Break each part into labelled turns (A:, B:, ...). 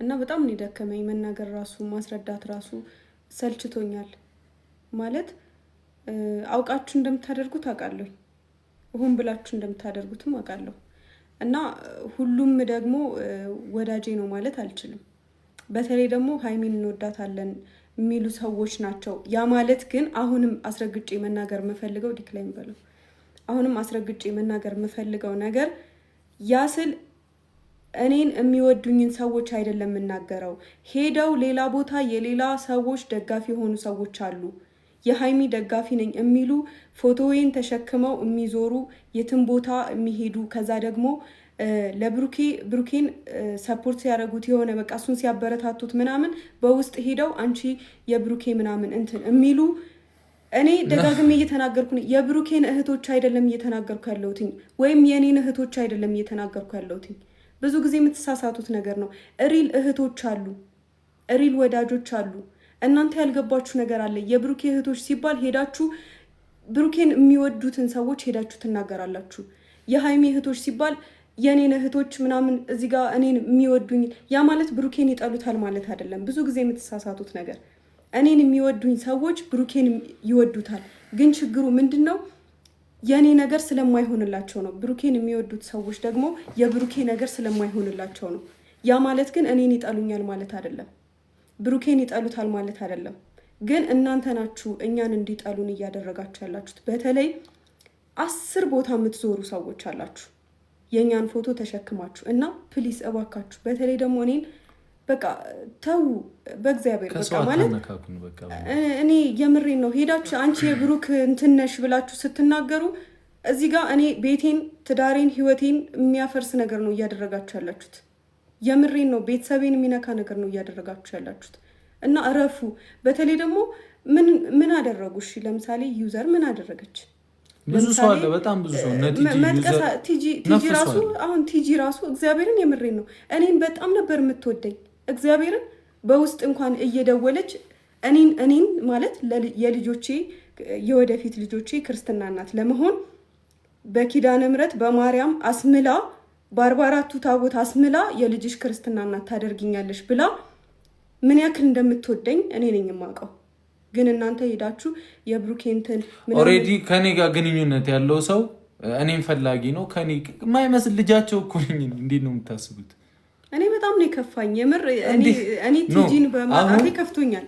A: እና በጣም ነው የደከመኝ መናገር ራሱ ማስረዳት ራሱ ሰልችቶኛል። ማለት አውቃችሁ እንደምታደርጉት አውቃለሁ፣ ሆን ብላችሁ እንደምታደርጉትም አውቃለሁ። እና ሁሉም ደግሞ ወዳጄ ነው ማለት አልችልም። በተለይ ደግሞ ሀይሚን እንወዳታለን የሚሉ ሰዎች ናቸው። ያ ማለት ግን አሁንም አስረግጬ መናገር የምፈልገው decline በለው አሁንም አስረግጬ መናገር የምፈልገው ነገር ያ ስል እኔን የሚወዱኝን ሰዎች አይደለም የምናገረው። ሄደው ሌላ ቦታ የሌላ ሰዎች ደጋፊ የሆኑ ሰዎች አሉ። የሀይሚ ደጋፊ ነኝ የሚሉ ፎቶዌን ተሸክመው የሚዞሩ የትም ቦታ የሚሄዱ ከዛ ደግሞ ለብሩኬ ብሩኬን support ሲያደርጉት የሆነ በቃ እሱን ሲያበረታቱት ምናምን በውስጥ ሄደው አንቺ የብሩኬ ምናምን እንትን የሚሉ እኔ ደጋግሜ እየተናገርኩ የብሩኬን እህቶች አይደለም እየተናገርኩ ያለሁትኝ ወይም የእኔን እህቶች አይደለም እየተናገርኩ ያለሁትኝ። ብዙ ጊዜ የምትሳሳቱት ነገር ነው። Real እህቶች አሉ፣ real ወዳጆች አሉ። እናንተ ያልገባችሁ ነገር አለ። የብሩኬ እህቶች ሲባል ሄዳችሁ ብሩኬን የሚወዱትን ሰዎች ሄዳችሁ ትናገራላችሁ። የሀይሚ እህቶች ሲባል የእኔን እህቶች ምናምን እዚህ ጋር እኔን የሚወዱኝ፣ ያ ማለት ብሩኬን ይጠሉታል ማለት አይደለም። ብዙ ጊዜ የምትሳሳቱት ነገር እኔን የሚወዱኝ ሰዎች ብሩኬን ይወዱታል። ግን ችግሩ ምንድን ነው? የእኔ ነገር ስለማይሆንላቸው ነው። ብሩኬን የሚወዱት ሰዎች ደግሞ የብሩኬ ነገር ስለማይሆንላቸው ነው። ያ ማለት ግን እኔን ይጠሉኛል ማለት አይደለም። ብሩኬን ይጠሉታል ማለት አይደለም። ግን እናንተ ናችሁ እኛን እንዲጠሉን እያደረጋችሁ ያላችሁት። በተለይ 10 ቦታ የምትዞሩ ሰዎች አላችሁ የእኛን ፎቶ ተሸክማችሁ እና please እባካችሁ፣ በተለይ ደግሞ እኔን በቃ ተዉ፣ በእግዚአብሔር በቃ ማለት እኔ የምሬን ነው። ሄዳችሁ አንቺ የብሩክ እንትን ነሽ ብላችሁ ስትናገሩ እዚህ ጋር እኔ ቤቴን፣ ትዳሬን፣ ህይወቴን የሚያፈርስ ነገር ነው እያደረጋችሁ ያላችሁት። የምሬን ነው። ቤተሰቤን የሚነካ ነገር ነው እያደረጋችሁ ያላችሁት እና እረፉ። በተለይ ደግሞ ምን አደረጉ? እሺ ለምሳሌ ዩዘር ምን አደረገች?
B: ብዙ ሰው አለ፣ በጣም ብዙ ሰው።
A: ቲጂ ራሱ አሁን ቲጂ ራሱ እግዚአብሔርን የምሬን ነው። እኔን በጣም ነበር የምትወደኝ እግዚአብሔርን በውስጥ እንኳን እየደወለች እኔን ማለት የልጆቼ የወደፊት ልጆቼ ክርስትና እናት ለመሆን በኪዳነ ምሕረት በማርያም አስምላ በ44ቱ ታቦት አስምላ የልጅሽ ክርስትና እናት ታደርጊኛለሽ ብላ ምን ያክል እንደምትወደኝ እኔ ነኝ የማውቀው። ግን እናንተ ሄዳችሁ የብሩኬንትን
B: Already ከኔ ጋር ግንኙነት ያለው ሰው እኔም ፈላጊ ነው። ከኔ የማይመስል ልጃቸው እኮ ነኝ። እንዴት ነው የምታስቡት?
A: እኔ በጣም ነው የከፋኝ የምር። እኔ ቲጂን በማጣቴ ከፍቶኛል።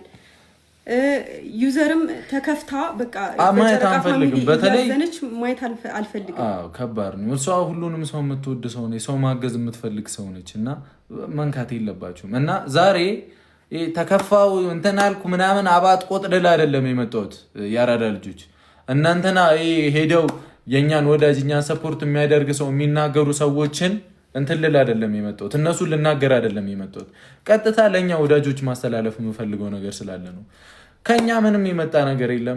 A: ዩዘርም ተከፍታ በቃ
B: ማየት አንፈልግም። በተለይ
A: ማየት አልፈልግም።
B: ከባድ ነው። እሷ ሁሉንም ሰው የምትወድ ሰው ነች። ሰው ማገዝ የምትፈልግ ሰው ነች እና መንካት የለባችሁም። እና ዛሬ ተከፋው እንትን አልኩ ምናምን አባት ቆጥልል አይደለም የመጣሁት። የአራዳ ልጆች እናንተና ሄደው የእኛን ወዳጅ እኛን support የሚያደርግ ሰው የሚናገሩ ሰዎችን እንትን ልል አይደለም የመጣሁት፣ እነሱን ልናገር አይደለም የመጣሁት። ቀጥታ ለእኛ ወዳጆች ማስተላለፍ የምፈልገው ነገር ስላለ ነው። ከኛ ምንም የመጣ ነገር የለም።